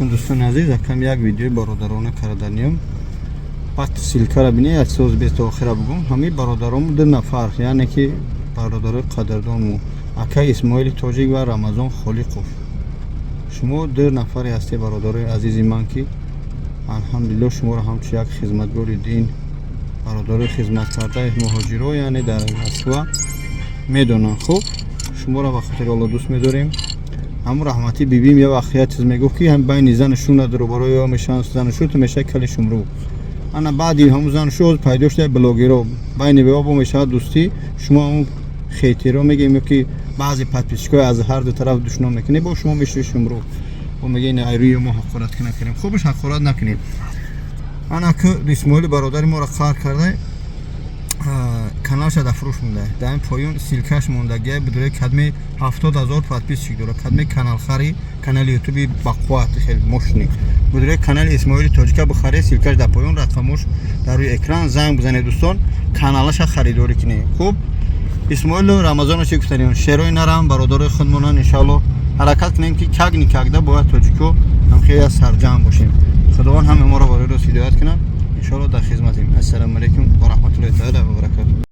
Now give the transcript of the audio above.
Алейкум, дӯстони азиз. Акам як видеои бародарона карданиям. Баъд ссылка ра бинед, як соз без то охира бугум. Ҳамаи бародарому ду нафар, яъне ки бародарои қадрдонму, акай Исмоили Тоҷик ва Рамазон Холиқов. Шумо ду нафаре ҳастед, бародарои азизи ман, ки алҳамдулилло шуморо ҳамчун як хизматгори дин, бародарои хизматкардаи муҳоҷиро, яъне дар Москва медонанд. Хуб, шуморо ба хотири Алло дӯст медорем. Ҳамун раҳматӣ бибим я вақт як чиз мегуфт, ки ҳам байни зану шу надору барои ё мешаванд зану шу, ту мешавӣ кали шумру. Ана баъди ҳамун зану шу пайдо шуда блогеро, байни бо мешавад дӯстӣ. Шумо ҳамун хейтеро мегӯем, ё ки баъзе подписчик ҳои аз ҳар ду тараф душном мекунед, бо шумо мешавӣ шумру. Бо мегӯед, ай рӯи мо ҳақорат накунем. Хубаш, ҳақорат накунед. Ана ки Исмоили бародари моро қаҳр карда, каналша дар фурӯш монда. Дар ин поён ссылка ш мондагия. Бидуре кадме 70 000 подписчик дора, кадме каналхари, канали ютуби бақувват, хеле мощный. Бидуре канали Исмоили Тоҷика бихаре, ссылка ш дар поён, рақамош дар рӯи экран. Занг бизанед, дӯстон, каналаша харидорӣ кунед. Хуб, Исмоилу Рамазоно чӣ гуфтанем? Шерои нарам, бародарои худмонан. Иншоалло, ҳаракат кунем, ки как никогда бояд тоҷико ҳам хеле сарҷамъ бошем.